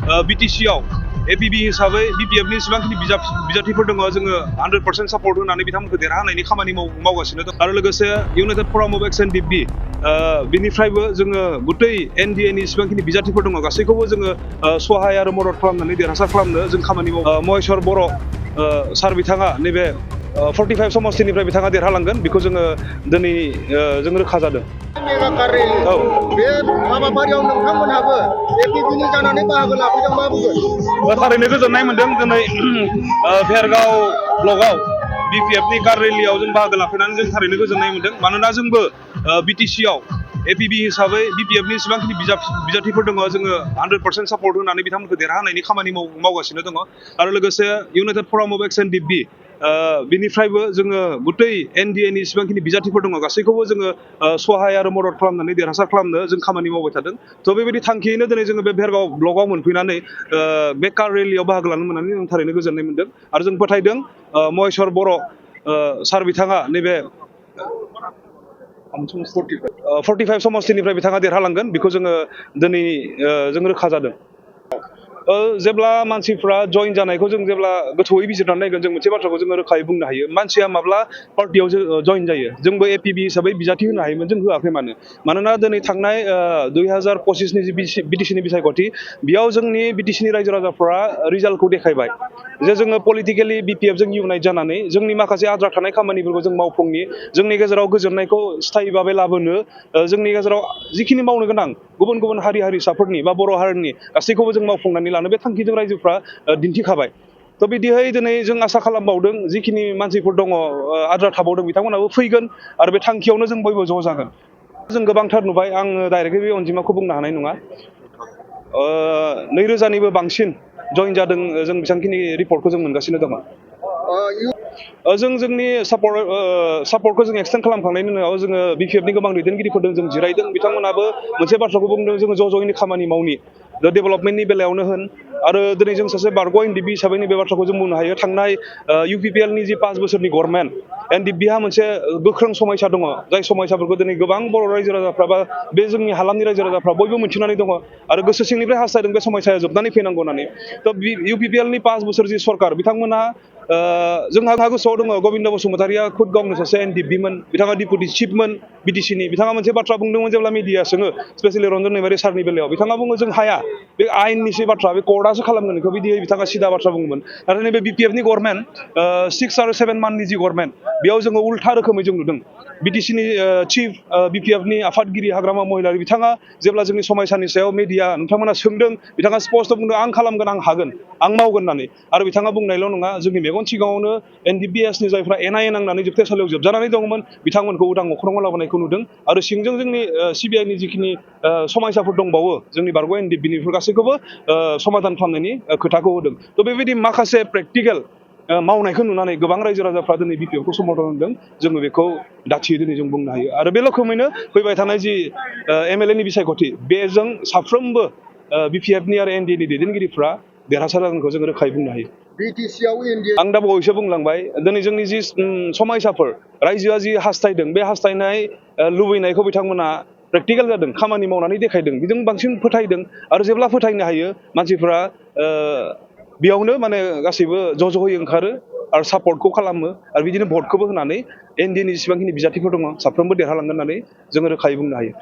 BTC आव APB हिसाबै BPF नि जेसेबांखिनि बिजाथिफोर दङ जोङो 100% सापर्ट होनानै बिथांमोनखौ देरहाहोनायनि खामानि मावगासिनो दं आरो लोगोसे united forum of X and DB बिनिफ्रायबो जोङो गुतै NDA नि जेसेबांखिनि बिजाथिफोर दङ गासैखौबो जोङो सहाय आरो मदद खालामनानै देरहासार खालामनो जों खामानि मावो महेश्वर बर' सार बिथाङा नैबे 45 समस्तिनिफ्राय बिथाङा देरहालांगोन बेखौ जोङो दिनै जों रोखा जादों। बे हाबाफारियाव नोंथांमोनहाबो APB नि जानानै बाहागो लाफैदों मा बुंगोन? थारैनो गोजोननाय मोनदों दिनै भेरगाव ब्लकआव BPF नि कार रेलियाव जों बाहागो लाफैनानै जों थारैनो गोजोननाय मोनदों मानोना जोंबो BTC आव APB हिसाबै BPF नि जेसेबांखिनि बिजाथिफोर दङ जोङो 100% सापर्ट होनानै बिथांमोनखौ देरहाहोनायनि खामानि मावगासिनो दङ आरो लोगोसे united forum of X and DB बिनिफ्रायबो जोङो गुतै NDA नि जेसेबांखिनि बिजाथिफोर दङ गासैखौबो जोङो सहाय आरो मदद खालामनानै देरहासार खालामनो जों खामानि मावबाय थादों थ' बेबायदि थांखियैनो दिनै जोङो बे भेरगाव ब्लकआव मोनफैनानै बे कार रेलियाव बाहागो लानो मोननानै जों थारैनो गोजोननाय मोनदों आरो जों फोथायदों महेश्वर बर' सार बिथाङा नैबे 45 समस्तिनिफ्राय बिथाङा देरहालांगोन बेखौ जोङो दिनै जों रोखा जादों। जेब्ला मानसिफ्रा जइन जानायखौ जों जेब्ला गोथौयै बिजिरनानै नायगोन जों मोनसे बाथ्राखौ जोङो रोखायै बुंनो हायो मानसिया माब्ला पार्टियाव जइन जायो जोंबो APB हिसाबै बिजाथि होनो हायोमोन जों होआखै मानोना दिनै थांनाय 2025 नि जि BTC नि बिसायख'थि बेयाव जोंनि BTC नि रायजो राजाफ्रा रिजाल्टखौ देखायबाय जे जोङो पलिटिकेलि BPF जों इउनाइट जानानै जोंनि माखासे आद्रा थानाय खामानिफोरखौ जों मावफुंनि जोंनि गेजेराव गोजोननायखौ स्थायि भाबै लाबोनो जोंनि गेजेराव जिखिनि मावनो गोनां गुबुन गुबुन हारि हारिसाफोरनि बा बर' हारिनि गासैखौबो जों मावफुंनानै लानो बे थांखिजों रायजोफ्रा दिन्थिखाबाय थ' बिदिहाय दिनै जों आसा खालामबावदों जिखिनि मानसिफोर दङ आद्रा थाबावदों बिथांमोनाबो फैगोन आरो बे थांखियावनो जों बयबो ज' जागोन जों गोबांथार नुबाय आङो डाइरेक्टलि बे अनजिमाखौ बुंनो हानाय नङा 2000निबो बांसिन जइन जादों जों बेसेबांखिनि रिपर्टखौ जों मोनगासिनो दङ। जों जोंनि सापर्टखौ जों एक्सटेन्ड खालामखांनायनि उनाव जोङो BPF नि गोबां दैदेनगिरिफोरजों जों जिरायदों बिथांमोनाबो मोनसे बाथ्राखौ बुंदों जोङो ज' ज'यैनो खामानि मावनि डेभेलपमेन्टनि बेलायावनो होन आरो दिनै जों सासे बारग' NDB हिसाबै नैबे बाथ्राखौ जों बुंनो हायो थांनाय UPPL नि जि 5 बोसोरनि गभर्नमेन्ट NDBहा मोनसे गोख्रों समायसा दङ जाय समायसाफोरखौ दिनै गोबां बर' रायजो राजाफ्रा बा बे जोंनि हालामनि रायजो राजाफ्रा बयबो मिन्थिनानै दङ आरो गोसो सिंनिफ्राय हास्थायदों बे समायसाया जोबनानै फैनांगौ होननानै थ' UPPL नि 5 बोसोर जि सरकार बिथांमोना जोंहा गोसोआव दङ गबिन्द बसुमतारिया खुद गावनो सासे NDB मोन बिथाङा डिपुटि चिफमोन BTC नि बिथाङा मोनसे बाथ्रा बुंदोंमोन जेब्ला मिडिया सोङो स्पेसियेलि रन्जन दैमारि सारनि बेलायाव बिथाङा बुङो जों हाया बे आयेननिसो बाथ्रा बे कर्टआसो खालामगोन बेखौ बिदियै बिथाङा सिदा बाथ्रा बुङोमोन नाथाय नैबे BPF नि गभर्नमेन्ट 6 आरो 7 मान्थनि जि गभर्नमेन्ट बेयाव जोङो उल्था रोखोमै जों नुदों BTC नि चिफ BPF नि आफादगिरि हाग्रामा महिलारि बिथाङा जेब्ला जोंनि समायसानि सायाव मिडिया नोंथांमोना सोंदों बिथाङा स्पष्ट बुंदों आं खालामगोन आं हागोन आं मावगोन होननानै आरो बिथाङा बुंनायल' नङा जोंनि मेगन सिगाङावनो NDBS नि जायफ्रा NIA नांनानै जोबथेसालियाव जोबजानानै दंमोन बिथांमोनखौ उदां अख्राङाव लाबोनायखौ नुदों आरो सिंजों जोंनि CBI नि जिखिनि समायसाफोर दंबावो जोंनि बारग' NDB निफोर गासैखौबो समाधान खालामनायनि खोथाखौ होदों थ' बेबायदि माखासे प्रेक्टिकेल मावनायखौ नुनानै गोबां रायजो राजाफ्रा दिनै BPF खौ समर्थन होदों जोङो बेखौ दाथियै दिनै जों बुंनो हायो आरो बे रोखोमैनो फैबाय थानाय जि MLA नि बिसायख'थि बेजों साफ्रोमबो BPF नि आरो NDA नि दैदेनगिरिफ्रा देरहासार जागोनखौ जों रोखायै बुंनो हायो। BTC आव NDA आं दा बावैसो बुंलांबाय दिनै जोंनि जि समायसाफोर रायजोआ जि हास्थायदों बे हास्थायनाय लुबैनायखौ बिथांमोना प्रेक्टिकेल जादों खामानि मावनानै देखायदों बेजों बांसिन फोथायदों आरो जेब्ला फोथायनो हायो मानसिफ्रा बेयावनो माने गासैबो ज' ज'यै ओंखारो आरो सापर्टखौ खालामो आरो बिदिनो भटखौबो होनानै NDA नि जेसेबांखिनि बिजाथिफोर दङ साफ्रोमबो देरहालांगोन होननानै जोङो रोखायै बुंनो हायो।